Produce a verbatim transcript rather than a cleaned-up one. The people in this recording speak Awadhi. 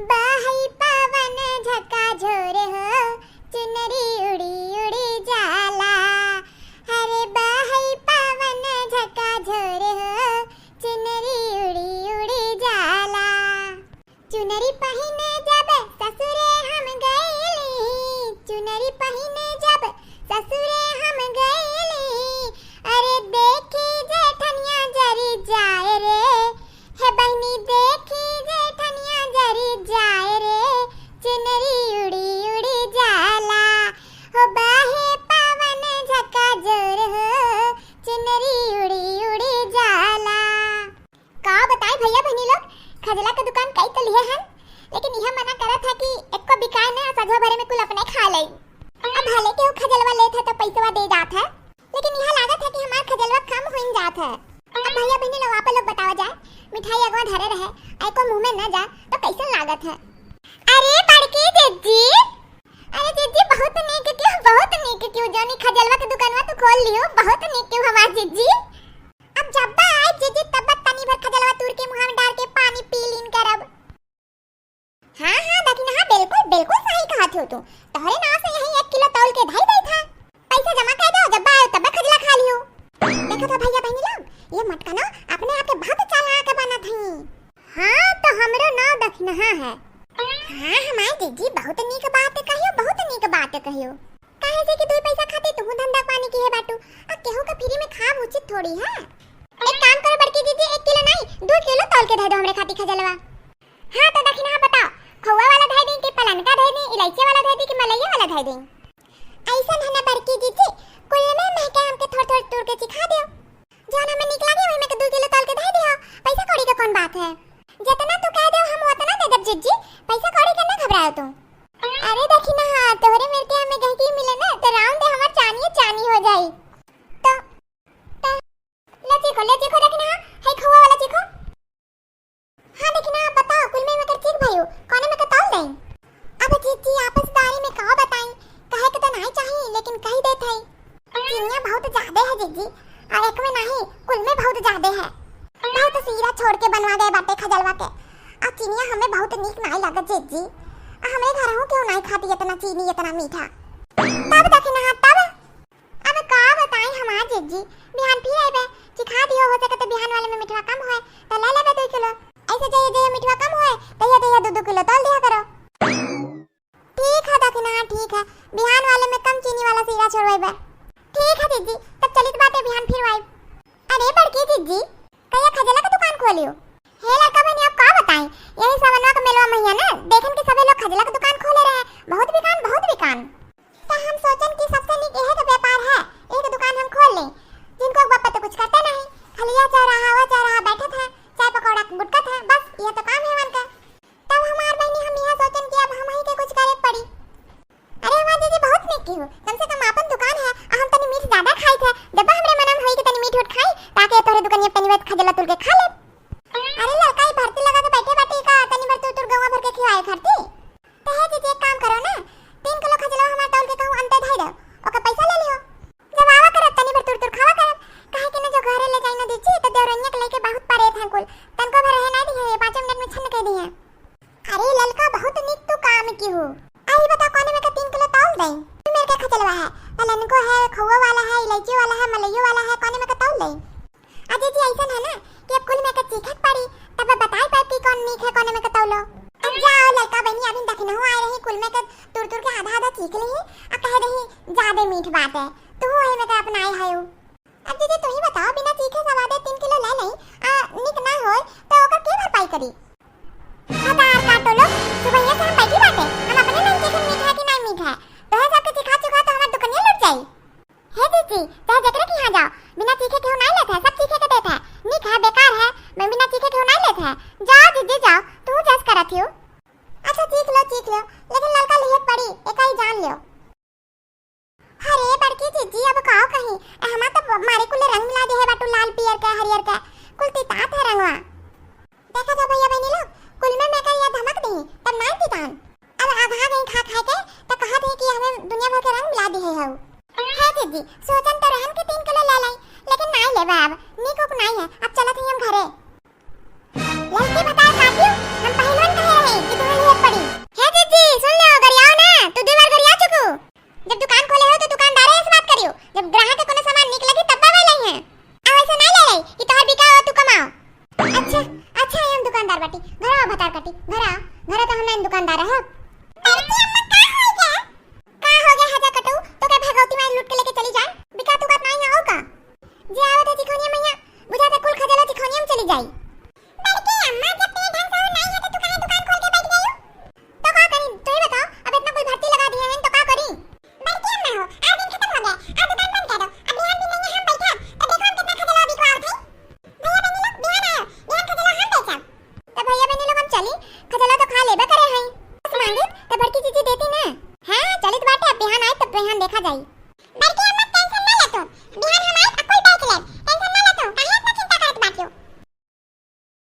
बहै पवन झका झोर हो, चुनरी उड़ी उड़ी जाला। अरे बहै पवन झका झोर हो, चुनरी उड़ी उड़ी जाला। चुनरी पहिने जब ससुरे हम गईली, चुनरी पहिने जब ससुरे हम गईली। अरे देखी जेठनिया जरी जाए रे, हे बहिनी देखी जेठनिया जरी जाए रे, चुनरी उड़ी उड़ी जाला। हो बहे पवन झका झोर हो, चुनरी उड़ी उड़ी जाला। का बताई भैया बहिनी लोग, खजला के दुकान कई तो लिहे हन, लेकिन इहे मना करत है कि एको बिकाए ना, सजवा भरे में कुल अपने खा ले। अब भले केहू खजलवा लेत है तो पैसवा दे जात है, लेकिन इहे लागत है कि हमार खजलवा कम होइन जात है। अब भैया बहिनी लोग आप लोग बतावा जाए, मिठाई अगवा धरे रहे, एको मुँह में न जा तो कैसन लागत है? अरे बड़की जिज्जी, अरे जिज्जी बहुत नीक कियो, बहुत नीक कियो, जौनी खजलवा के दुकानवा तू खोल लियो, बहुत नीक कियो हमार जिज्जी। अब जब्बा आए जिज्जी तब्बा तनी भर खजलवा तूर के मुँह में डार के पानी पी लीन करब। हाँ हाँ दखिनहा, बिल्कुल बिल्कुल सही कहत हो तू। तोहरे नाव से यही एक किलो तौल के धई देत है। पैसा जमा कर दो, जब्बा आयो तब्बा खजला खा लियो। देखो तो भैया बहिनी लोग, ये मटकनो अपने आप के बहुत चालाक बनत हई। हाँ तो हमरो नाव दखिनहा है। हाँ हमार जिज्जी बहुत नीक बात कहियो, बहुत नीक बात कहियो। काहे से कि दुई पैसा खातिर तुहू धंधा पानी किहे बाटू, आ केहू के फ्री में खाब उचित थोड़ी है। एक काम करो बड़की जिज्जी, एक किलो नहीं, दो किलो तौल के धै दो हमरे खातिर खजलवा। हाँ तो दखिनहा बताओ, खोआ वाला धै दी कि पलनका धै दी, इलायची वाला धै दी कि मलैया वाला धै दी? ऐसन है ना बड़की जिज्जी, कुल में महके हमके थोड़ थोड़ तूर के चिखा दियो। जौन हमें नीक लागे वही में के दो किलो तौल के धै दियो, पैसा कौड़ी के कौन बात है? जितना तू कह दे हम उतना दे देब जिज्जी, पैसा कौड़ी के ना घबराओ तू। अरे दखिनहा, तोहरे मेर के हमें गहकी मिले ना तो राउंड दे हमार चानिए चानी हो जाई। तो, तो ले चीखो, ले चीखो दखिनहा, है खोआ वाला चीखो। हाँ दखिनहा, बताओ कुल में में कर चीख भइयो, कौने में के तौल देई? अब जिज्जी आपसदारी में का बताई, कहे के तो नाई चाही लेकिन कही देत हई। चिनिया बहुत ज्यादा है जिज्जी, आ एक में नहीं, कुल में बहुत ज्यादा है। बहुत सीरा छोड़ के बनवा गए बाटे खजलवा के। आ चिनिया हमें बहुत नीक नाई लागत जिज्जी। आ हमरे घरहू केहू नाई खाती इतना चीनी, इतना मीठा। तब दखिनहा, तब। अब का बताई हमार जिज्जी, बिहान फिर आइबे, चिखा दियो, हो सके तो बिहान वाले में मिठवा कम होए, तो ले लेबे दो किलो। ऐसे जहिया जहिया मिठवा कम होए, तहिया तहिया दो दो किलो तौल दिया करो। ठीक है दखिनहा, ठीक है, बिहान वाले में कम चीनी वाला सीरा छोड़वाइबे। ठीक है जिज्जी, तब चलित बाटे बिहान फिर आइब। अरे बड़की जिज्जी, कहिया खजला के दुकान खोलियो? हे लड़का बहनी, आप का बताई, यही सावनवा के मेलवा महीना ना, देखन के सभी लोग खजला के दुकान खोले रहे, बहुत बिकान, बहुत बिकान। तो हम सोचन कि सबसे नीक यही के व्यापार है, यही के दुकान हम खोल लें। जिनको बापा तो कुछ करते नहीं, खलिया चौराहा, वो चौराहा बैठे थे, चाय पकौड़ा गुटकत है, बस ये तो काम है उनका। तब हमार बहनी हम यह सोचन कि अब हम ही के कुछ करे पड़ी। अरे वाह दीदी, बहुत नीक की हो, कम से कम आपन दुकान है, आ हम तनी मीठ ज्यादा खाई थे, जब हमरे मनम होई कि तनी मीठ उठ खाई, ताकि तोहरे दुकानिया पे तनी बहुत खजला तुल के खा ले। अरे लड़का, ई भरती लगा के बैठे बाटी का, तनी भर तू तुर गवा भर के खिवाए खाती। तो हे दीदी, एक काम करो ना, तीन किलो खजलवा हमार तौल के कहूँ अंते धई दो, ओकर पैसा ले लियो। जब आवा करब, तनी भर तुर तुर खावा करब, काहे के ना जो घरे ले जाई ना दीदी, तो देवरनिया के लेके बहुत परे थे कुल, तनको भर रहे ना दिए, पाँचों मिनट में छन्न कह दिए। अरे ललका, बहुत नीक तू काम की हो। आई बता, कोने में का तीन किलो तौल दई? मेरे के खचलवा है, पलनको है, खोआ वाला है, इलायची वाला है, मलइयो वाला है, कोने में का तौल दई? अजय जी, ऐसन है ना कि अब कुल में का चीखक पड़ी, तब बताई पाई कि कौन नीक है, कोने में का तौलो। अब जाओ ललका बहनी, अभी दखिनहु आए रही, कुल में का तुर तुर के आधा आधा चीख ली, आ कह दही ज्यादा मीठ बात है, तू वही में का अपनाए है। अब दीदी, तू ही बताओ, बिना चीखे सवादे तीन किलो ले लई, आ निक ना होय, तो ओकर के भरपाई करी? हतार काटो लोग, सुबहिया से हम बैठी बाटे, हम अपने नहीं चीखे मीठा है कि नहीं मीठा है। तोहे सबके चिखा चुखा तो हमार दुकनिया लुट जाई। हे दीदी, चाहे जेकरे के यहाँ जाओ, बिना चीखे केहू नहीं लेत है, सब चीखे के देत है। निक है, बेकार है, मैं बिना चीखे केहू नहीं लेत है। जाओ दीदी, जाओ, तू जस करत हियो। अच्छा, चीख लो, चीख लो, लेकिन ललका लिहे पड़ी, एकाई जान लियो। अरे बड़की जीजी, अब का कही, ए हमा तो मारे कुल रंग मिला दे है बाटू, लाल पियर के, हरियर के, कुल तितात है रंगवा। देखा था भैया बहनी लोग, कुल में मैं का ये धमक दी, तब नाई तितान। अब आधा गई खा खा के, तो कहा थे कि हमें दुनिया भर के रंग मिला दे है हऊ। है जीजी, सोचन तो रहन के तीन किलो ले लाई, लेकिन नाई लेबा अब, नीक उक नाई है, अब चलत ही हम घरे। लड़की बताओ काकी, हम पहलवान कहे रहे कि तुम्हें लिए भरा भतार काटी, भरा, भरा तो हम दुकानदार है। बड़की अम्मा, का हो गया? का हो गया हजा कटऊ? तो के भगवती माई लूट के लेके चली जाए? बिकात उकात नाई है और का? जे आवत है चिखौनिया मैया, बुझाता कुल खजला चिखौनिया में चली जाई। बड़की अम्मा, जब तेरे ढंग से और नाई है तो तू काहे दुकान खोल के बैठ गई हो? तो का करी, तू ही बताओ, अब इतना कुल भर्ती लगा दिए हैं तो का करी? बड़की अम्मा हो, आज दिन खत्म हो गया, आज दुकान बंद कर दो, अब बिहान भी नहीं है हम बैठा, तो देखो हम कितना खजला बिकवाओ थे। भैया बहनी लोग बिहान आयो, बिहान खजला हम बेचब। तो भैया बहनी लोग हम चली, खजला तो खा लेबे करे हैं। बस मांगी तो बड़की जीजी देती ना। हाँ, चलित बाटे, अब बिहान आए तब बिहान देखा जाई।